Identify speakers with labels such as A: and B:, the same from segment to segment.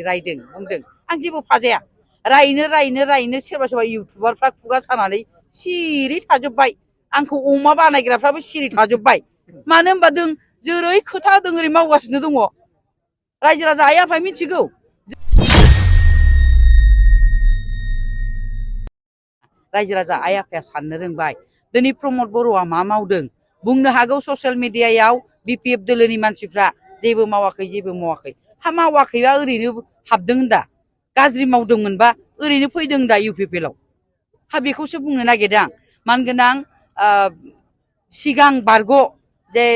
A: रायदों बुंदों आं जेबो फाजाया रायनो सोरबा सोरबा इउटुबारफ्रा खुगा सानानै सिरि थाजोब्बाय आंखौ अमा बानायग्राफ्राबो सिरि थाजोब्बाय मानो होनबा जों जेरै खोथा होदों ओरै मावगासिनो दङ रायजो राजा आइ आफाया मिथिगौ रायजो राजा आइ आफाया साननो रोंबाय दिनै प्रमद बर'आ मा मावदों बुंनो हागौ ससियेल मिडियायाव बिपिएफ दोलोनि मानसिफ्रा जेबो मावाखै हा मावाखैबा ओरैनो हाबदों होनदा गाज्रि मावदोंमोनबा ओरैनो फैदों दा इउपिपिएलआव हा बेखौसो बुंनो नागिरदों आं सिगां बारग' जे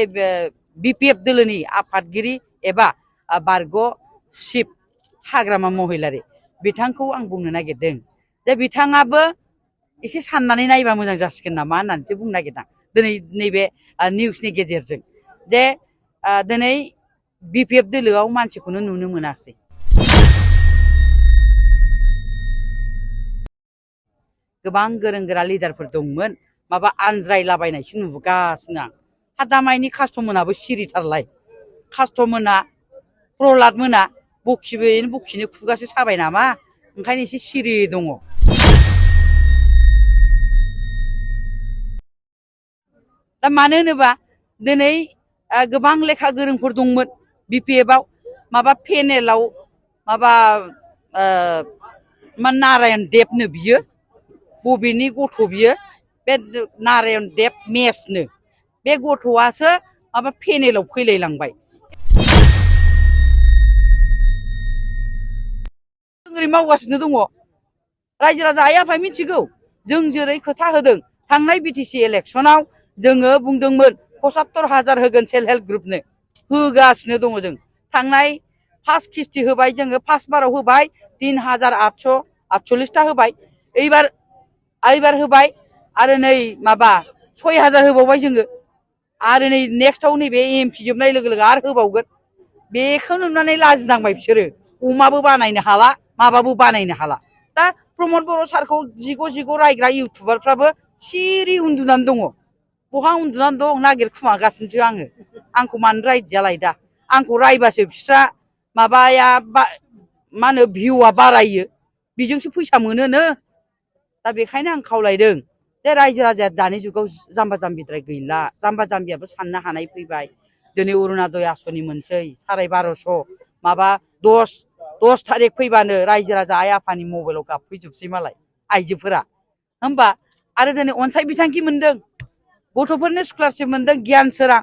A: बिपिएफ दोलोनि आफादगिरि एबा बारग' चिफ हाग्रामा महिलारि बिथांखौ आं बुंनो नागिरदों जे बिथाङाबो एसे साननानै नायबा मोजां जासिगोन नामा होननानैसो बुंनो नागिरदों दिनै नैबे निउसनि गेजेरजों जे दिनै बिपिएफ दोलोआव मानसिखौनो नुनो मोनासै गोबां गोरों गोरा लिडारफोर दंमोन माबा आनज्रायलाबायनायसो नुगासिनो आं हा दामाइनि कास्टमोनाबो सिरिथारलाय कास्टमोना प्रहलाद मोना बखिनो खुगासो साबाय नामा ओंखायनो एसे सिरि दङ दा मानो होनोबा दिनै गोबां लेखा गोरोंफोर दंमोन बिपिएफआव माबा पेनेलाव माबा नारायण देबनो बियो बबेनि गथ' बियो बे नारायण देब मेसनो बे गथ'आसो माबा पेनेलाव फैलायलांबाय ओरै मावगासिनो दङ रायजो राजा आइ आफाया मिथिगौ जों जेरै खोथा होदों थांनाय बिटिसि इलेक्सनाव जोङो बुंदोंमोन 75,000 होगोन सेल्फ हेल्प ग्रुपनो होगासिनो दङ जों थांनाय फार्स्ट किस्ति होबाय जोङो फार्स्ट बाराव होबाय 3,848 होबाय এইবার होबाय आरो नै माबा 6,000 होबावबाय जोङो आरो नै नेक्स्टआव नैबे एमपि जोबनाय लोगो लोगो आरो होबावगोन बेखौ नुनानै लाजिनांबाय बिसोरो अमाबो बानायनो हाला माबाबो बानायनो हाला दा प्रमद बर' सारखौ जिग' रायग्रा इउटुबारफ्राबो सिरि उन्दुनानै दङ बहा उन्दुनानै दं नागिरखुमागासिनोसो आंखौ मानो रायदियालाय दा आंखौ रायबासो बिस्रा माबाया मा होनो भिउआ बारायो बेजोंसो फैसा मोनोनो दा बेखायनो आं खावलायदों जे रायजो राजाया दानि जुगाव जाम्बा जाम्बिद्राय गैला जाम्बा जाम्बियाबो साननो हानाय फैबाय दिनै अरुणोदय आसनि मोनसै 1250 माबा 10 थारिख फैबानो रायजो राजा आइ आफानि मबाइलाव गाबफैजोबसै मालाय आइजोफोरा होमबा आरो दिनै अनसाय बिथांखि मोनदों गथ'फोरनो स्कलारशिप मोनदों गियान सोरां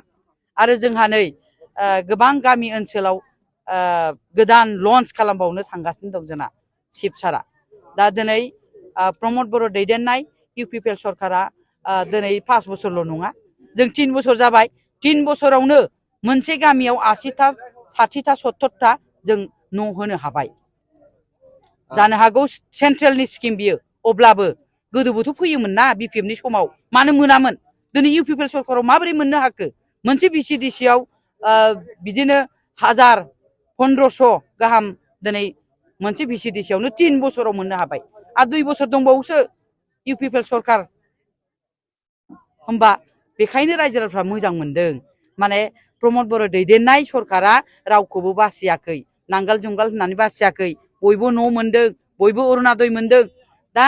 A: आरो जोंहा नै गोबां गामि ओनसोलाव गोदान लन्च खालामबावनो थांगासिनो दं जोंना चिफ सारा दा दिनै प्रमद बर' दैदेननाय इउपिपिएल सरकारा दिनै 5 बोसोरल' नङा जों 3 बोसोर जाबाय 3 बोसोरावनो मोनसे गामियाव 80टा 60टा 70टा जों न' होनो हाबाय जानो हागौ सेन्ट्रेलनि स्किम बियो अब्लाबो गोदोबोथ' फैयोमोन ना बिपिएफनि समाव मानो मोनामोन दिनै इउपिपिएल सरकाराव माबोरै मोननो हाखो मोनसे बिसिडिसिआव बिदिनो 1000 1500 गाहाम दिनै मोनसे बिसिडिसिआवनो 3 बोसोराव मोननो हाबाय आरो 2 बोसोर दंबावोसो इउपिपिएल सरकार होमबा बेखायनो रायजो राजाफ्रा मोजां मोनदों माने प्रमद बर' दैदेननाय सरकारा रावखौबो बासियाखै नांगाल जुंगाल होननानै बासियाखै बयबो न' मोनदों बयबो अरुणोदय मोनदों दा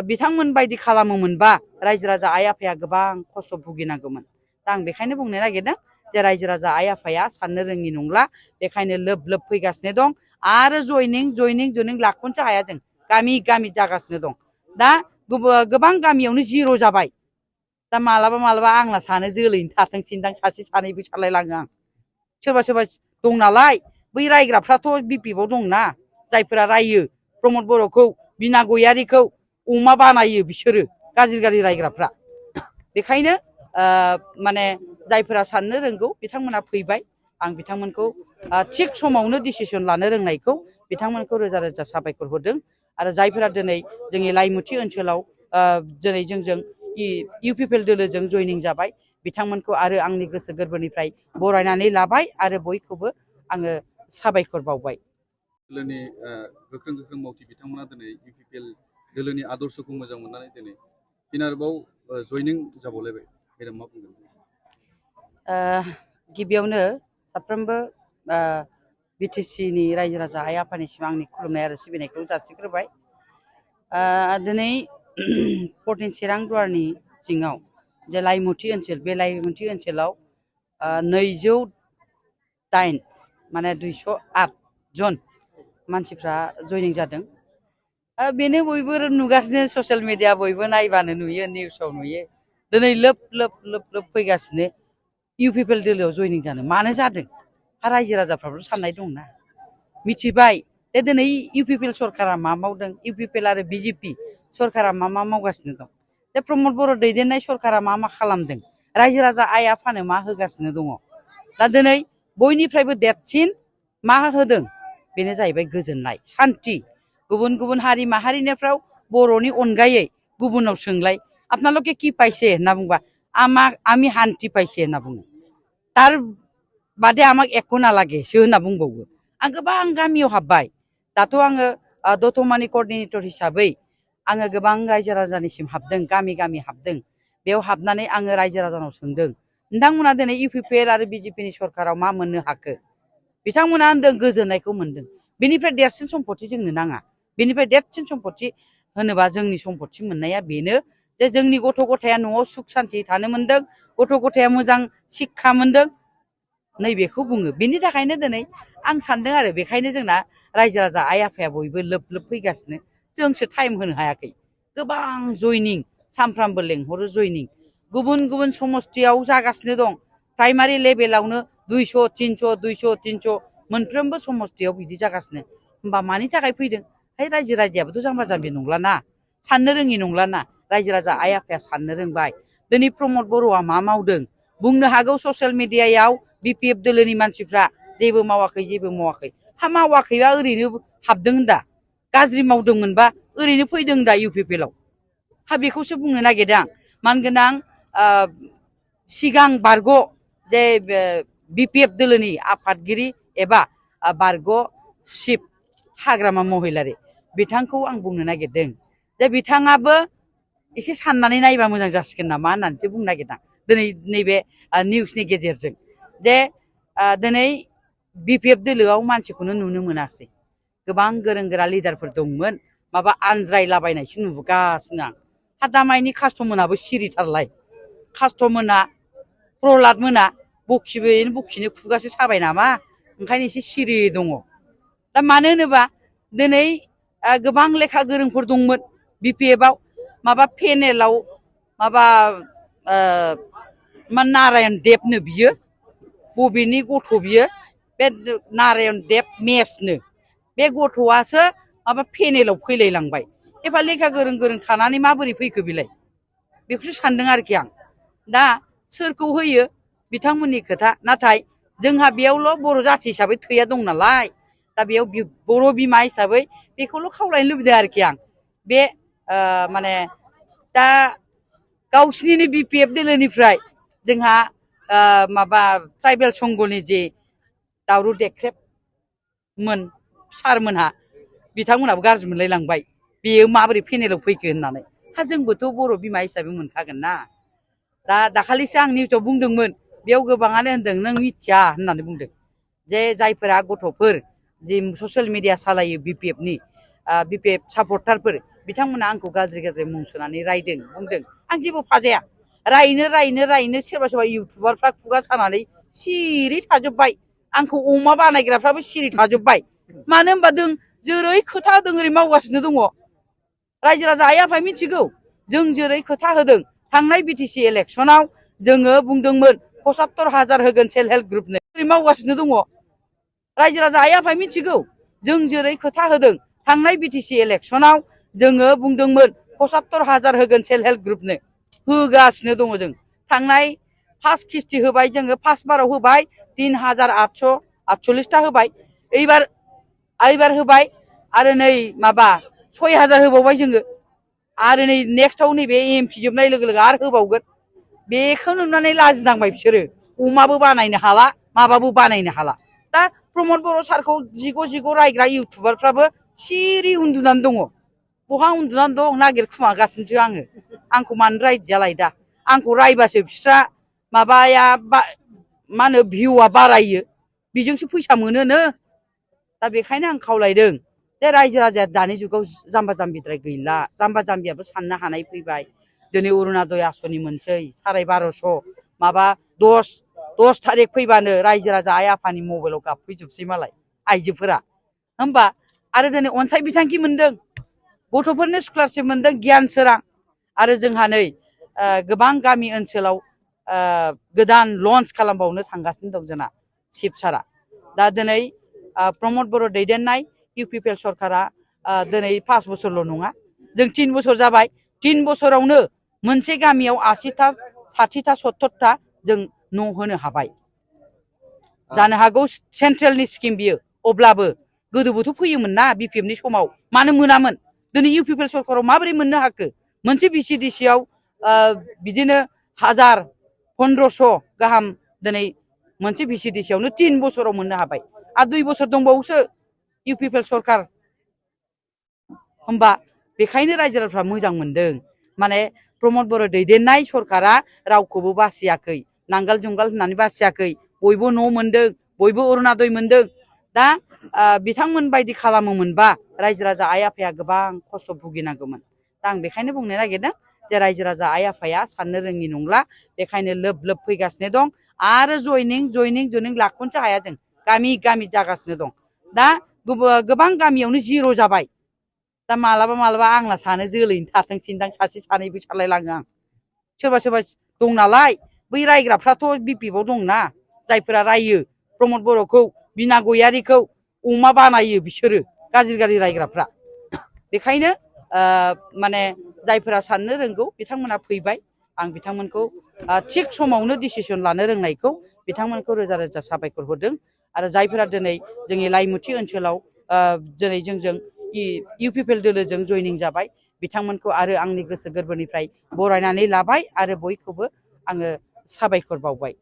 A: बिथांमोन बायदि खालामोमोनबा रायजो राजा आइ आफाया गोबां खस्थ' भुगिनांगौमोन दा आं बेखायनो बुंनो नागिरदों जे रायजो राजा आइ आफाया साननो रोङि नंला बेखायनो लोब फैगासिनो दं आरो जयनिं लाख'नोसो हाया जों गामि गामि जागासिनो दं दा गोबां गामियावनो जिर' जाबाय दा मालाबा आंना सानो जोलैनो थाथोंसैदां सासे सानैबो सानलायलाङो आं सोरबा दं नालाय बै रायग्राफ्राथ' बिपिएफआव दंना जायफोरा रायो प्रमद बर'खौ बिना गयारिखौ अमा बानायो बिसोरो गाज्रि रायग्राफ्रा बेखायनो माने जायफोरा साननो रोंगौ बिथांमोना फैबाय आं बिथांमोनखौ थिग समावनो डिसिसन लानो रोंनायखौ बिथांमोनखौ रोजा रोजा साबायखर होदों आरो जायफोरा दिनै जोंनि लाइमुथि ओनसोलाव दिनै जोंजों इउपिपिएल दोलोजों जयनिं जाबाय बिथांमोनखौ आरो आंनि गोसो गोरबोनिफ्राय बरायनानै लाबाय आरो बयखौबो आङो साबायखर बावबाय
B: दोलोनि गोख्रों मावथि बिथांमोना दिनै इउपिपिएल दोलोनि आदर्शखौ मोजां मोननानै दिनै फिन आरोबाव जयनिं जाबावलायबाय मेडाम मा बुंगोन
A: गिबियावनो साफ्रोमबो बिटिसिनि रायजो राजा आइ आफानिसिम आंनि खुलुमनाय आरो सिबिनायखौ जासिग्रोबाय। दिनै 14 चिरां दुवारनि सिङाव जे लाइमुथि ओनसोल, बे लाइमुथि ओनसोलाव 208 माने 208 जन मानसिफ्रा जयनिं जादों। बेनो बयबो नुगासिनो, ससियेल मिडिया बयबो नायबानो नुयो, निउसाव नुयो। दिनै लोब लोब लोब लोब फैगासिनो इउपिपिएल दोलोआव जयनिं जानो। मानो जादों? रायजो राजाफ्राबो साननाय दंना, मिथिबाय जे दिनै इउपिपिएल सरकारा मा मावदों, इउपिपिएल आरो बिजेपि सरकारा मा मावगासिनो दं, जे प्रमद बर' दैदेननाय सरकारा मा खालामदों, रायजो राजा आइ आफानो मा होगासिनो दङ। दा दिनै बयनिफ्रायबो देरसिन मा होदों, बेनो जाहैबाय गोजोननाय, सान्थि। गुबुन गुबुन हारि माहारिनिफ्राव बर'नि अनगायै गुबुनाव सोंलाय, आपनालोके কি পাইছে होनना बुंबा আমি শান্তি পাইছে होनना बुङो। তার বাদে আমাক একো নালাগেसो होनना बुंबावो। आं गोबां गामियाव हाबबाय। दाथ' आङो दतमानि कअर्डिनेटर हिसाबै आङो गोबां रायजो राजानिसिम हाबदों, गामि गामि हाबदों। बेयाव हाबनानै आङो रायजो राजानाव सोंदों, नोंथांमोना दिनै इउपिपिएल आरो बिजेपिनि सरकाराव मा मोननो हाखो? बिथांमोना होनदों गोजोननायखौ मोनदों। बेनिफ्राय देरसिन सम्पति जोंनो नाङा। बेनिफ्राय देरसिन सम्पति होनोबा जोंनि सम्पति मोननाया बेनो जे जोंनि गथ' गथाया न'आव सुख सान्थि थानो मोनदों, गथ' गथाया मोजां शिक्षा मोनदों, नैबेखौ बुङो। बेनि थाखायनो दिनै आं सानदों आरो बेखायनो जोंना रायजो राजा आइ आफाया बयबो लोब लोब फैगासिनो। जोंसो टाइम होनो हायाखै। गोबां जयनिं, सानफ्रामबो लेंहरो जयनिं। गुबुन गुबुन समस्थियाव जागासिनो दं। प्राइमारि लेभेलावनो 200, 300, 200, 300 मोनफ्रोमबो समस्थियाव बिदि जागासिनो। होमबा मानि थाखाय फैदों? रायजो राजायाबोथ' जाम्बा जाम्बि नंलाना, साननो रोङि नंलाना। रायजो राजा आइ आफाया साननो रोंबाय। दिनै प्रमद बर'आ मा मावदों? बुंनो हागौ ससियेल मिडियायाव बिपिएफ दोलोनि मानसिफ्रा जेबो मावाखै, जेबो मावाखै। हा मावाखैबा ओरैनो हाबदों होनदा, गाज्रि मावदोंमोनबा ओरैनो फैदों दा इउपिपिएलआव। हा बेखौसो बुंनो नागिरदों आं। मानगोनां सिगां बारग' जे बिपिएफ दोलोनि आफादगिरि एबा बारग' चिफ हाग्रामा महिलारि, बिथांखौ आं बुंनो नागिरदों जे बिथाङाबो एसे साननानै नायबा मोजां जासिगोन नामा होननानैसो बुंनो नागिरदों दिनै नैबे निउसनि गेजेरजों। जे दिनै बिपिएफ दोलोआव मानसिखौनो नुनो मोनासै। गोबां गोरों गोरा लिडारफोर दंमोन, माबा आनज्रायलाबायनायसो नुगासिनो आं। हा दामाइनि कास्टमोनाबो सिरिथारलाय। कास्टमोना प्रहलाद मोना बखिनो खुगासो साबाय नामा, ओंखायनो एसे सिरि दङ। दा मानो होनोबा दिनै गोबां लेखा गोरोंफोर दंमोन बिपिएफआव, माबा पेनेलाव माबा नारायण देबनो बियो, बबेनि गथ' बियो? बे नारायण देब मेसनो, बे गथ'आसो माबा पेनेलाव फैलाय लांबाय। एफा लेखा गोरों गोरों थानानै माबोरै फैखो बेलाय? बेखौसो सानदों आरोखि आं। दा सोरखौ होयो बिथांमोननि खोथा, नाथाय जोंहा बेयावल' बर' जाथि हिसाबै थैया दं नालाय, दा बेयाव बर' बिमा हिसाबै बेखौल' खावलायनो लुबैदों आरोखि आं। बे माने दा गावसिनिनो बिपिएफ दोलोनिफ्राय जोंहा माबा ट्राइबेल संघनि जे दावरु देख्रेबमोन सारमोनहा, बिथांमोनहाबो गाज्रि मोनलाय लांबाय, बेयो माबोरै पेनेलाव फैखो होननानै। हा जोंबोथ' बर' बिमा हिसाबै मोनखागोन ना। दा दाखालिसो आं निउसाव बुंदोंमोन, बेयाव गोबाङानो होनदों नों मिथिया होननानै बुंदों। जे जायफोरा गथ'फोर जि ससियेल मिडिया सालायो बिपिएफनि बिपिएफ सापर्टारफोर, बिथांमोना आंखौ गाज्रि गाज्रि मुं सुनानै रायदों, बुंदों। आं जेबो फाजाया। रायनो सोरबा सोरबा इउटुबारफ्रा खुगा सानानै सिरि थाजोब्बाय। आंखौ अमा बानायग्राफ्राबो सिरि थाजोब्बाय। मानो होनबा जों जेरै खोथा होदों ओरै मावगासिनो दङ। रायजो राजा आइ आफाया मिथिगौ, जों जेरै खोथा होदों थांनाय बिटिसि इलेक्सनाव जोङो बुंदोंमोन 75,000 होगोन सेल्फ हेल्प ग्रुपनो, ओरै मावगासिनो दङ। रायजो राजा आइ आफाया मिथिगौ, जों जेरै खोथा होदों थांनाय बिटिसि इलेक्सनाव जोङो बुंदोंमोन 75,000 होगोन सेल्फ हेल्प ग्रुपनो, होगासिनो दङ जों। थांनाय फार्स्ट किस्ति होबाय जोङो, फार्स्ट बाराव होबाय 3,848 होबाय। এইবার होबाय आरो नै माबा 6,000 होबावबाय जोङो। आरो नै नेक्स्टआव नैबे एमपि जोबनाय लोगो लोगो आरो होबावगोन। बेखौ नुनानै लाजिनांबाय बिसोरो। अमाबो बानायनो हाला, माबाबो बानायनो हाला। दा प्रमद बर' सारखौ जिग' रायग्रा इउटुबारफ्राबो सिरि उन्दुनानै दङ। बहा उन्दुनानै दं नागिरखुमागासिनोसो आङो। आंखौ मानो रायदियालाय दा? आंखौ रायबासो बिस्रा माबाया मा होनो भिउआ बारायो, बेजोंसो फैसा मोनोनो। दा बेखायनो आं खावलायदों जे रायजो राजाया दानि जुगाव जाम्बा जाम्बिद्राय गैला जाम्बा जाम्बियाबो साननो हानाय फैबाय दिनै अरुणादय आसनि मोनसै 1250 माबा 10 थारिख फैबानो रायजो राजा आइ आफानि मबाइलाव गाबफैजोबसै मालाय आइजोफोरा होमबा आरो दिनै अनसाय बिथांखि मोनदों गथ'फोरनो स्कलारशिप मोनदों गियान सोरां आरो जोंहा नै गोबां गामि ओनसोलाव गोदान लन्च खालामबावनो थांगासिनो दं जोंना शिबसारा दा दिनै प्रमद बर' दैदेननाय इउपिपिएल सरकारा दिनै 5 बोसोरल' नङा जों 3 बोसोर जाबाय 3 बोसोरावनो मोनसे गामियाव 80टा 60टा 70टा जों न' होनो हाबाय जानो हागौ सेन्ट्रेलनि स्किम बियो अब्लाबो गोदोबोथ' फैयोमोन ना बिपिएफनि समाव मानो मोनामोन दिनै इउपिपिएल सरकाराव माबोरै मोननो हाखो मोनसे बिसिडिसियाव बिदिनो 1500 गाहाम दिनै मोनसे बिसिडिसियावनो 3 बोसोराव मोननो हाबाय आरो 2 बोसोर दंबावोसो इउपिपिएल सरकार होमबा बेखायनो रायजो राजाफ्रा मोजां मोनदों माने प्रमद बर' दैदेननाय सरकारा रावखौबो बासियाखै नांगाल जुंगाल होननानै बासियाखै बयबो न' मोनदों बयबो अरुणादय मोनदों दा बिथांमोन बायदि खालामोमोनबा रायजो राजा आइ आफाया गोबां खस्थ' भुगिनांगौमोन दा आं बेखायनो बुंनो नागिरदों जे रायजो राजा आइ आफाया साननो रोङि नंला बेखायनो लोब लोब फैगासिनो दं आरो जयनिं लाख'नोसो हाया जों गामि गामि जागासिनो दं दा गोबां गामियावनो जिर' जाबाय दा मालाबा आंना सानो जोलैनो थाथोंसैदां सासे सानैबो सानलायलाङो आं सोरबा दं नालाय बै रायग्राफ्राथ' बिपिएफआव दंना जायफोरा रायो प्रमद बर'खौ बिना गयारिखौ अमा बानायो बिसोरो गाज्रि रायग्राफ्रा बेखायनो माने जायफोरा साननो रोंगौ बिथांमोना फैबाय आं बिथांमोनखौ थिग समावनो डिसिसन लानो रोंनायखौ बिथांमोनखौ रोजा रोजा साबायखर होदों आरो जायफोरा दिनै जोंनि लाइमुथि ओनसोलाव दिनै जोंजों इउपिपिएल दोलोजों जयनिं जाबाय बिथांमोनखौ आरो आंनि गोसो गोरबोनिफ्राय बरायनानै लाबाय आरो बयखौबो आङो साबायखर बावबाय